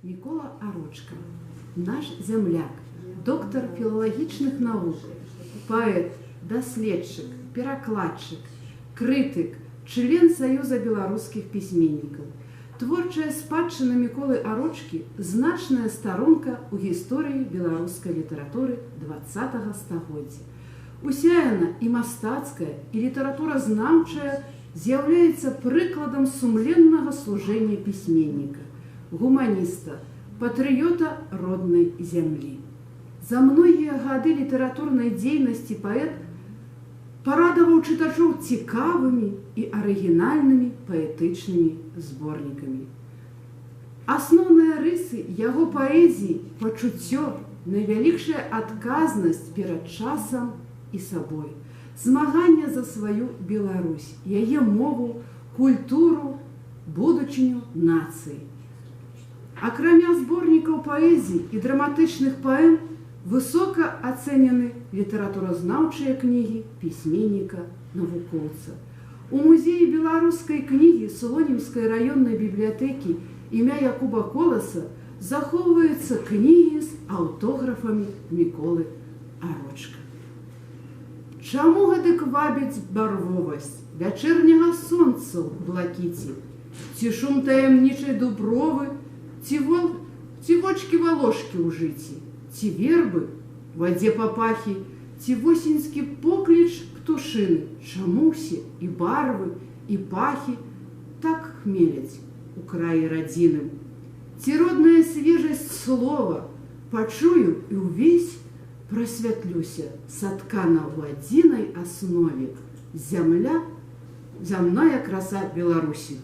Мікола Арочка, наш зямляк, доктар філалагічных навук, паэт, даследчык, перакладчык, крытык, член Саюза беларускіх пісьменнікаў. Творчая спадчына Міколы Арочкі — значная старонка ў гісторыі беларускай літаратуры 20 стагоддзя. Уся яна, і мастацкая, і літаратуразнаўчая, з'яўляецца прыкладам сумленнага служэння пісьменніка, гуманіста, патрыёта роднай зямлі. За многія гады літаратурнай дзейнасці паэт парадаваў чытачоў цікавымі і арыгінальнымі паэтычнымі зборнікамі. Асноўныя рысы яго паэзіі — пачуццё, найвялікшая адказнасць перад часам і сабой, змаганне за сваю Беларусь, яе мову, культуру, будучыню нацыі. Акрамя зборнікаў паэзіі і драматычных паэм, высока ацэнены літаратуразнаўчыя кнігі пісьменніка, навукоўца. У музеі беларускай кнігі Слонімскай раённай бібліятэкі імя Якуба Коласа захоўваюцца кнігі з аўтографамі Міколы Арочка. Чаму гэтак вабіць барвовасць вячэрняга сонца ў блакіці, ці шум таямнічай дубровы, ці вочкі валошкі ў жыце, ці вербы, вадзе папахі, ці восеньскі покліч птушыны? Чаму ўсе і барвы, і пахі так хмеляць у краі радзіным? Ці родная свежасць слова? Пачую і ўвесь прасвятлюся, саткана ў адзінай аснове зямля, зямная краса Беларусі.